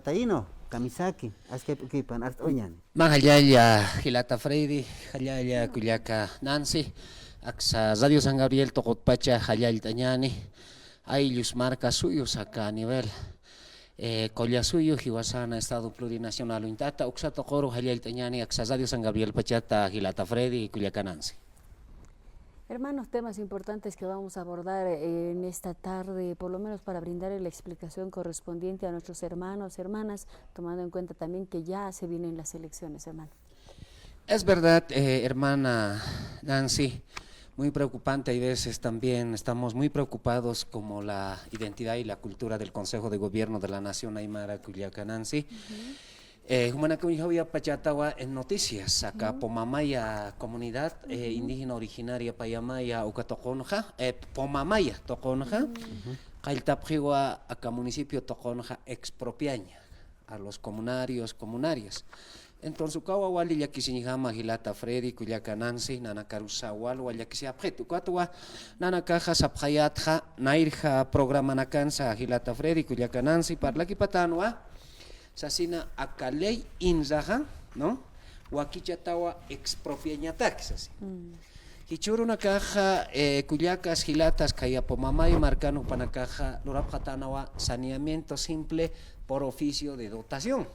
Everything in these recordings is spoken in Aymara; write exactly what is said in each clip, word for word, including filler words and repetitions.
Taino, kamisaki, askay p'ukipan, art'uñan. Mä jallalla, jilata Freddy, jallalla, kullaka Nancy, aksa Radio San Gabriel tuqutpacha jallallt'añäni, ayllus marka suyus aka a nivel, eh, qulla suyu jiwasana Estado Plurinacional uñt'ata, uksa tuquru jallallt'añäni, aksa Radio San Gabriel pachata, jilata Freddy, kullaka Nancy. Hermanos, temas importantes que vamos a abordar, eh, en esta tarde, por lo menos para brindarle la explicación correspondiente a nuestros hermanos, hermanas, tomando en cuenta también que ya se vienen las elecciones, hermano. Es verdad, eh, hermana Nancy, muy preocupante, hay veces también estamos muy preocupados como la identidad y la cultura del Consejo de Gobierno de la Nación Aymara, kullaka Nancy. Ujú. Eh, jumanaka uñjawayapachatawa en noticias, aka, ujú, Pomamaya comunidad, eh, ujú, indígena originaria Payamaya uka tuqunxa, eh, Pomamaya tuqunxa, ujú, qalltapxiwa aka municipio tuqunxa expropiaña a los comunarios, comunarias. Entonces, ukawa wali llakisiñjama jilata Freddy, kullaka Nancy, nanakarusa walwa llakisiyapxit. Ukatwa nanakaxa sapxayätxa, nayrja programanakansa jilata Freddy, kullaka Nancy, parlakipatanwa, sasina aka ley insaxa, ¿no? Wakichatawa expropiañataki, sasi. Mm. Jichhürunakaxa, eh, kullakas, jilatas, khaya Pomamay markan jupanakaxa lurapxatänawa saneamiento simple por oficio de dotación.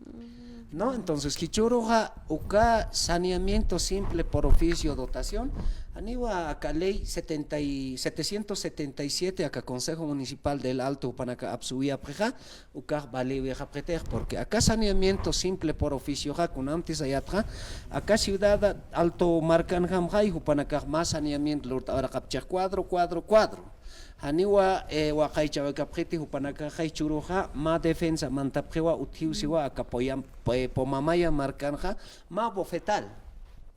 Mm. ¿No? Entonces, jichhüruxa uka saneamiento simple por oficio dotación, janiwa aka ley setenta y, setecientos setenta y siete, aka Consejo Municipal del Alto jupanaka apsuwiyapxixa, ukax valiwayapxitix, porque aka saneamiento simple por oficioxa, kunamti sayätxa, aka ciudad Alto markanjamxay, jupanakax mä saneamiento lurt'awayapxitix cuadro, cuadro, cuadro. Janiwa, eh, waqaychawayapxiti, jupanakaxa jichhüruxa mä defensa mantapxiwa, utjiw siwa, aka Poyam-, eh, Pomamaya markanxa, mä bofetal.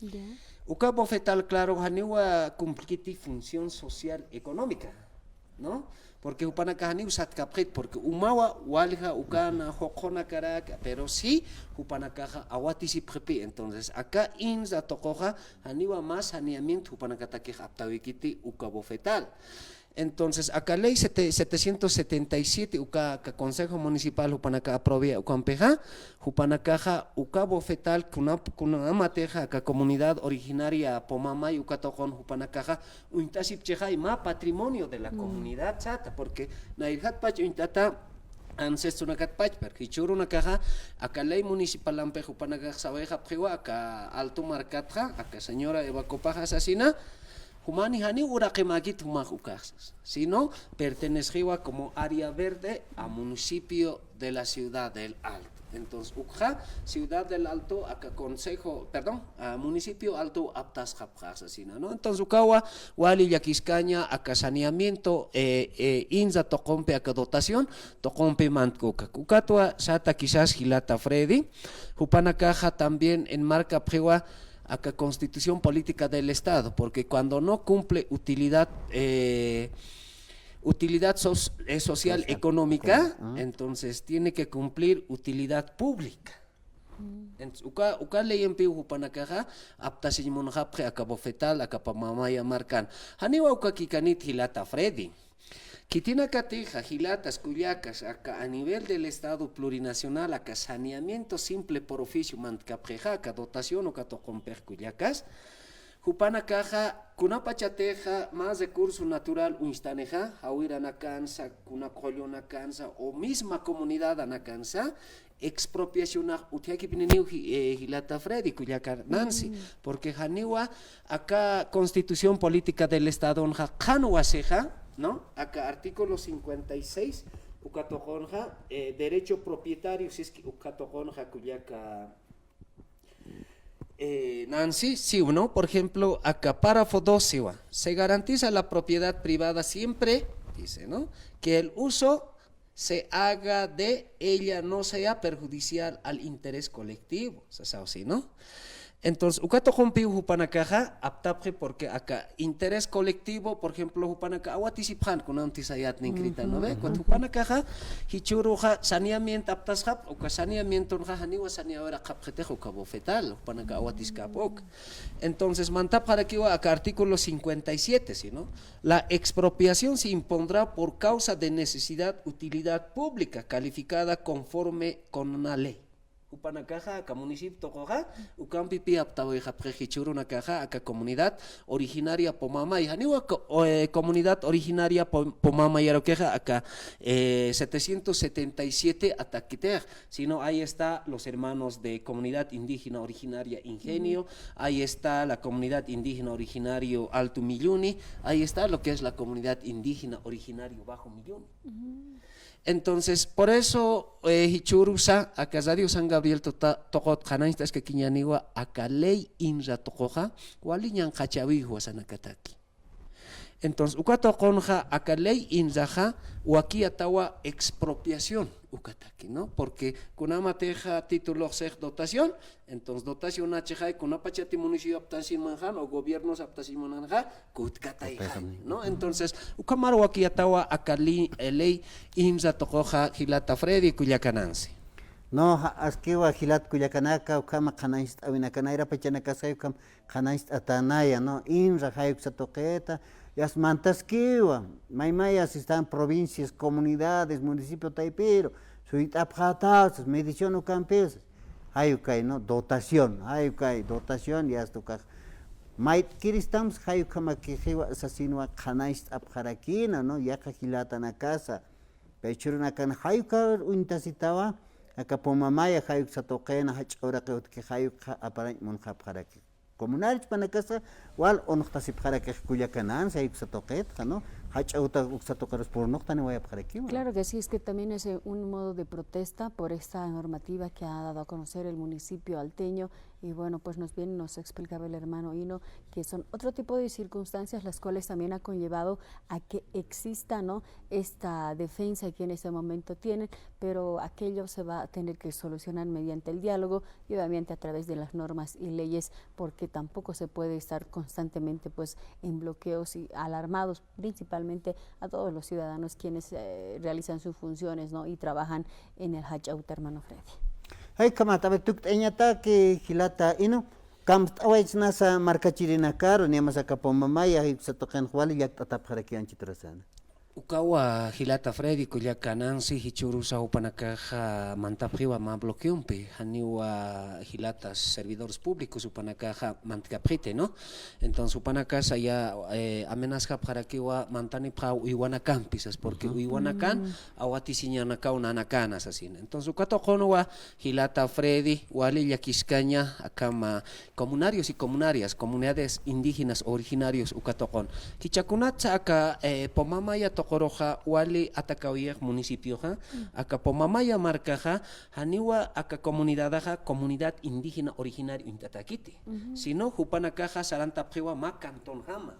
Ya. Uka bofetal, claro, janiwa cumplkiti función social económica, ¿no? Porque jupanakax janiw satkapxit, porque umawa walja ukana, juqunakarak, pero sí jupanakaxa awatisipxipi. Entonces, aka insa tuquxa, janiwa mä saneamiento jupanakatakix aptawikiti uka bofetal. Entonces, aka ley sete-, setecientos setenta y siete, uka, aka Consejo Municipal jupanaka aprobia ukampixa, jupanakaxa uka bofetal kunap-, kunamatixa aka comunidad originaria Pomamay uka tuqun jupanakaxa uñt'asipchixay mä patrimonio de la, mm, comunidad sata, porque nayrjatpach uñt'ata ancestronakatpach, pero jichhürunakaxa aka ley municipalampix jupanakax sawayxapxiwa aka Alto markatxa, aka señora Eva Copaxa sasina, jumani janiw uraqimäkit jumax ukax, sino pertenecexiwa como área verde a municipio de la ciudad del Alto. Entonces, ukxa ciudad del Alto, aka consejo, perdón, a municipio Alto aptasxapxä sasina, ¿no? Entonces, ukawa wali llakiskaña aka saneamiento, eh, eh, insa tuqumpi aka dotación, tuqumpi mantkuka. Ukatwa sata quizás jilata Freddy, jupanakaxa también enmarkapxiwa aka Constitución Política del Estado, porque cuando no cumple utilidad, eh, utilidad so-, eh, social, social, económica, económica, ah, entonces tiene que cumplir utilidad pública. Mm. Entonces, uka, uka leyampiw jupanakaxa aptasiñ munxapxi aka bofetal, aka Pomamaya markan. Janiwa uka kikanit jilata Freddy. Khitinakatixa, jilatas, kullakas, aka a nivel del Estado plurinacional, aka saneamiento simple por oficio mantkapxixa, aka dotación uka tuqumpix, kullakas, jupanakaxa kunapachatixa mä recurso natural uñstanixa, jawiranakansa, kuna qullunakansa, o misma comunidadanakansa, expropiacionax utjakipniniw ji-, eh, jilata Freddy, kullaka Nancy, mm, porque janiwa aka Constitución Política del Estadonxa qhan wasixa, ¿no? Aka artículo cincuenta y seis, uka tuqunxa, eh, derecho propietario, siski uka tuqunxa, kullaka, eh, Nancy, sí, ¿no? Por ejemplo, aka párrafo dos siwa, se garantiza la propiedad privada siempre, dice, ¿no? Que el uso se haga de ella no sea perjudicial al interés colectivo, sasaw, ¿sí, no? Entonces, uka tuqumpiw jupanakaxa aptapxi, porque aka interés colectivo, por ejemplo, jupanaka awatisipxän, kunanti sayätnin Crita, ¿no ve? Ukat jupanakaxa, jichhüruxa saneamiento aptasxapxi, uka saneamientonxa janiwa saneawiraqapxitix uka bofetal, jupanaka awatiskäpxi uka. Entonces, mantapxarakiwa aka artículo cincuenta y siete, ¿sí, no? La expropiación se impondrá por causa de necesidad, utilidad pública calificada conforme con una ley. Jupanakaxa, aka municipio tuquxa, ukampipï aptawayxapxi jichhürunakaxa, aka comunidad originaria Pomamaya. Janiwa co-, o, eh, comunidad originaria Pom-, Pomamayarukixa, aka, eh, setecientos setenta y siete atakitix, sino ahí está los hermanos de comunidad indígena originaria Ingenio, ahí está la comunidad indígena originario Alto Milluni, ahí está lo que es la comunidad indígena originario Bajo Milluni. Entonces, por eso, eh, jichhürusa, aka Radio San Gabriel tota-, tuqut qhanañcht'askakiñäniwa, aka ley INRA tuquxa, wali ñanqhachäwiwa sanakataki. Entonces, uka tuqunxa, aka ley INRAxa, wakiyatawa expropiación, ukataki, ¿no? Porque kunamatixa títulox six dotación, entonces, dotación nachixay, kunapachati municipio aptasimanxan o gobierno aptasimanxanxa, kutkatayxay, ¿no? Entonces, ukhamar wakiyatawa aka li-, eh, ley INRA tuquxa jilata Freddy kullaka Nancy. No, ja-, askiwa jilat kullakanaka, ukhama qhanañcht'awinakana, irapachanakasay ukham qhanañcht'atanaya, ¿no? INRA jay uksa tuqita, yas mantaskiwa, maymaya si están provincias, comunidades, municipio taypiru, suyt'apxätasas, medición ukampisas. Jay ukay, ¿no? Dotación, jay ukay, dotación, y hasta ukax. Mayt'kiristams jay ukhamakixiwa sasinwa qhanañcht'apxarakïna, ¿no? Yaqha jilatanakasa. Jichhürunakan jay uka uñtasitawa, aka Pomamaya jay uksa tuqina, jach'a uraqiw utjki jay ukxa aparañ munxapxaraki. Comunarios jupanakasa wal uñtasipxarakix kullaka Nancy, jay uksa tuqitxa, ¿no? Jach'a uta uksa tuqirus purnuqtaniwayapxarakiwa. Claro que sí, es que también es, eh, un modo de protesta por esta normativa que ha dado a conocer el municipio alteño. Y bueno, pues nos bien nos explicaba el hermano Hino que son otro tipo de circunstancias las cuales también ha conllevado a que exista, ¿no? Esta defensa que en este momento tienen, pero aquello se va a tener que solucionar mediante el diálogo y obviamente a través de las normas y leyes, porque tampoco se puede estar constantemente, pues, en bloqueos y alarmados, principalmente a todos los ciudadanos quienes, eh, realizan sus funciones, ¿no? Y trabajan en el Hach'auta, hermano Freddy. Jay ukhamat, a ver, tukt'ayañataki jilata Hino, kamst'awaychisnasa markachirinakaru, niyamas aka Pomamaya, jay uksa tuqinx wali llakt'atapxaraki anchhit urasana. Ukawa jilata Freddy, kullaka Nancy, jichhürusa jupanakaxa mantapxiwa mä bloqueompi, janiwa jilata servidores públicos jupanakaxa mantkapxiti, ¿no? Entonces, jupanakasa ya, eh, amenazapxarakiwa mantanipxäw uywanakampi sas, porque uywanakan awatisiñanakaw nanakana sasina. Entonces, uka tuqunwa jilata Freddy, wali llakiskaña, akhama comunarios y comunarias, comunidades indígenas originarios uka tuqun. Jichhakunatsa aka, eh, Pomamaya tuquruxa wali atakawayix municipioxa, aka Pomamaya markaxa, janiwa aka comunidadaxa, comunidad indígena originaria uñtatakiti. Sino jupanakaxa sarantapxiwa mä cantonjama.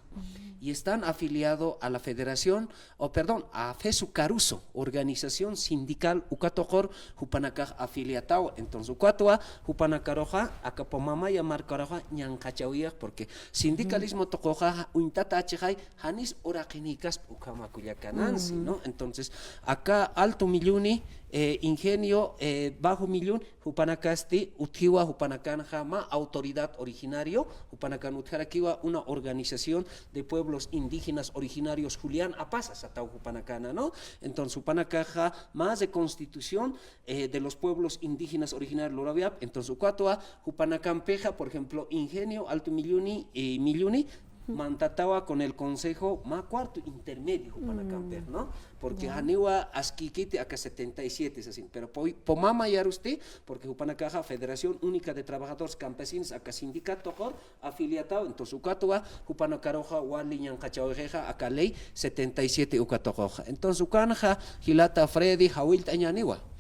Y están afiliado a la federación, o perdón, a Fesu Caruso, organización sindical uka tuqur jupanakax afiliataw. Entonces, ukatwa, jupanakaruxa, aka Pomamaya markaruxa, ñanqhachawayix, porque sindicalismo tuquxa, uñtatachixay, janis uraqinïkaspa ukhama kullaka Nancy, ¿no? Entonces, aka Alto Milluni, eh, Ingenio, eh, Bajo Milluni, jupanakasti utjiwa, jupanakanxa mä autoridad originario, jupanakan utjarakiwa una organización de pueblos indígenas originarios Julián Apaza, sataw jupanakana, ¿no? Entonces, jupanakaxa mä reconstitución, eh, de los pueblos indígenas originarios lurawiap. Entonces, ukatwa, jupanakampixa, por ejemplo, Ingenio, Alto Milluni, eh, Milluni, mantatawa con el consejo mä cuarto intermedio, jupanakampix, ¿no? Porque janiwa askïkiti aka setenta y siete, es así, pero po-, Pomamayarusti, porque jupanakaxa Federación Única de Trabajadores Campesinos, aka sindicato tuqur afiliataw, entonces ukatwa, jupanakaruxa wali ñanqhachawixixa aka ley setenta y siete uka tuquxa. Entonces, ukanxa, jilata Freddy, jawillt'añäniwa.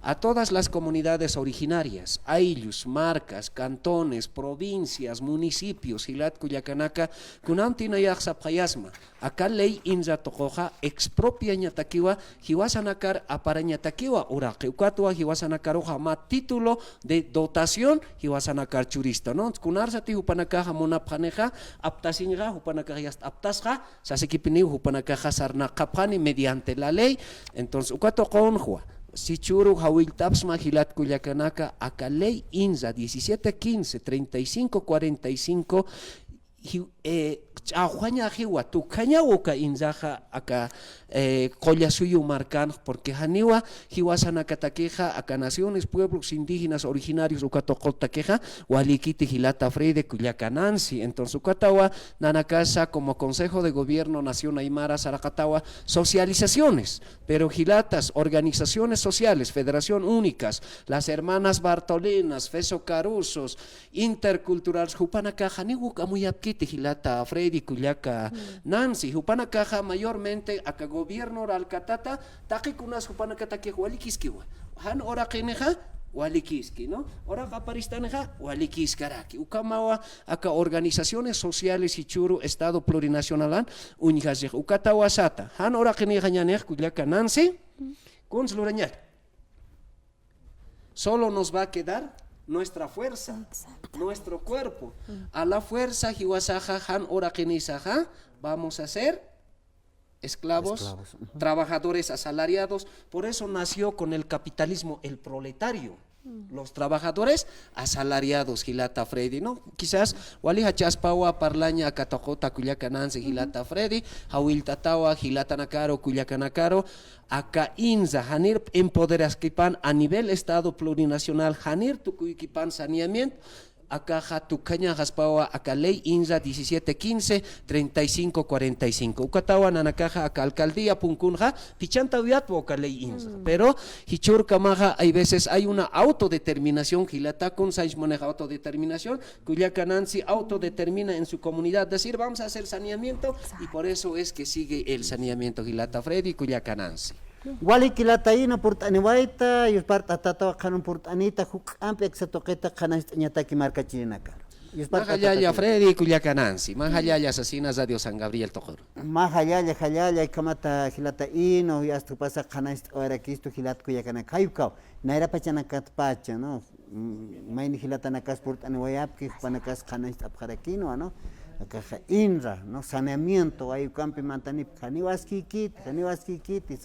A todas las comunidades originarias, ayllus, marcas, cantones, provincias, municipios, jilat kullakanaka, kunamtinayax sapxayasma, aka ley INRA tuquxa expropiañatakiwa, jiwasanakar aparañatakiwa uraqi, ukatwa jiwasanakaruxa mä título de dotación jiwasanakar churista, ¿no? Kunarsati jupanakaxa munapxanixa, aptasiñxa, jupanakax yasta aptasxa, sasikipiniw jupanakaxa sarnaqapxani mediante la ley. Entonces, uka tuqunxwa, sichuru jawillt'apxsma jilat kullakanaka, aka ley INRA diecisiete quince, treinta y cinco cuarenta y cinco, ji-, eh, ch'axwañaxiwa, tukjañaw uka INRAxa aka, eh, qulla suyu markanx, porque janiwa jiwasanakatakixa, aka naciones, pueblos indígenas originarios uka tuqutakixa, walikiti jilata Freddy, kullaka Nancy. Entonces, ukatawa nanakasa como Consejo de Gobierno Nación Aymara saraqatawa socializaciones, pero jilatas, organizaciones sociales, Federación Únicas, las Hermanas Bartolinas, Feso Carusos, Interculturales, jupanakaxa janiw amuyapkiti jilata Freddy, kullaka Nancy, jupanakaxa mayormente aka gobierno alcatata, taqikunas jupanakatakix walikiskiwa. Jan uraqinixa walikiski, ¿no? Uraq aparistanixa walikiskaraki. Ukamawa aka organizaciones sociales jichhüru Estado Plurinacionalan uñjasix. Ukatawa sata, jan uraqinixa ñanix, kullaka Nancy, kuns lurañat. Solo nos va a quedar nuestra fuerza, exacto, nuestro cuerpo. A la fuerza, jiwasaxa, jan uraqinisaxa, vamos a ser esclavos, esclavos, ujú, trabajadores asalariados. Por eso nació con el capitalismo el proletario. Los trabajadores asalariados, jilata Freddy, ¿no? Quizás wali jachaspawa parlaña aka tuquta, kullaka Nancy, jilata Freddy, jawillt'atawa jilatanakaru, kullakanakaru, aka INRA, janir empoderaskipan a nivel Estado plurinacional, janir tukuykipan saneamiento, akaxa tukjañaxaspawa aka ley INRA diecisiete quince, treinta y cinco cuarenta y cinco. Ukatawa nanakaxa aka alcaldía punkunxa, pichanta uyatwa uka ley INRA. Pero jichhürkamaxa, hay veces hay una autodeterminación, jilata, kun sañs maneja autodeterminación, kullaka Nancy autodetermina en su comunidad, decir, vamos a hacer saneamiento, y por eso es que sigue el saneamiento, jilata Freddy, kullaka Nancy. Walik jilata Ino, purt'aniwayta, yuspart'atatawa qhanun purt'anita, juk'ampi aksa tuqita qhanañcht'añataki markachirinakaru. Yuspart'atatawa. Mä jallalla Freddy, kullaka Nancy, mä jallalla sasina Radio San Gabriel tuquru. Mä jallalla, jallalla, ukhamata jilata Ino, yasta jupasa qhanañcht'awayarakistu jilat kullakanaka, jaypkaw, nayra pachanakatpacha, ¿no? Mm, mayni jilatanakas purt'aniwayapki, jupanakas qhanañcht'apxarakinwa, ¿no? Akaxa INRA, ¿no? Saneamiento, jaypkampi mantanipki, janiw askïkiti, janiw askïkiti, sasa.